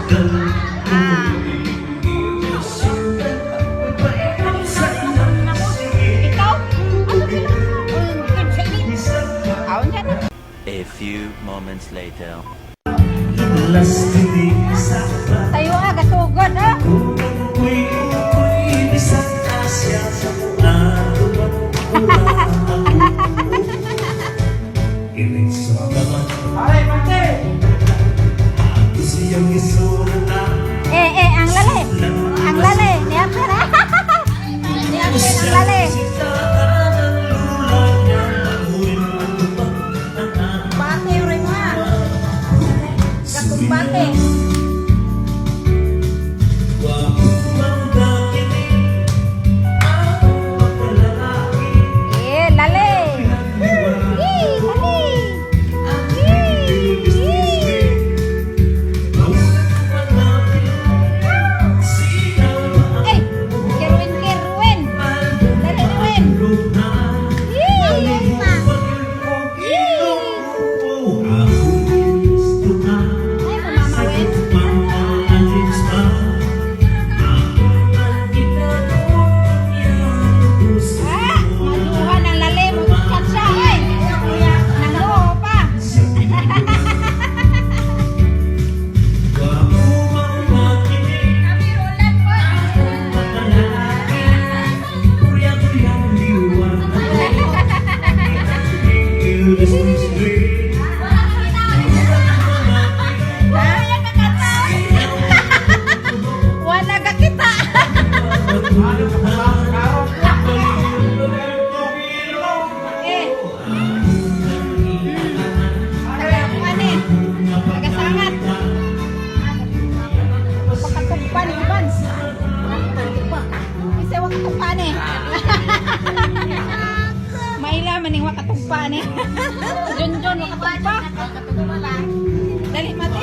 Ah. Ikaw? Ano sila? Aon siya na. A few moments later. Tayo ah, gasugod ah. Eh, eh, ang lali. Ang lali. Niya pera. Niya pera ang lali. Bate rin mo ah. Gatumbate. Eh, lali. Yee, lali. Yee, yee. Ay, kiruin, kiruin. Dali, kiruin. Yee. Yee. Ay, mamamawin. Ah, maduha ng lali mo. Chat siya, ay. Nangoo pa. Wala ka kita. Eh. Taga kuan eh. Taga sangat. Pakatugpan uban. Isa wa katugpan eh. Maila maning wa katugpan eh. Junjun wa katugpa. Dali mate.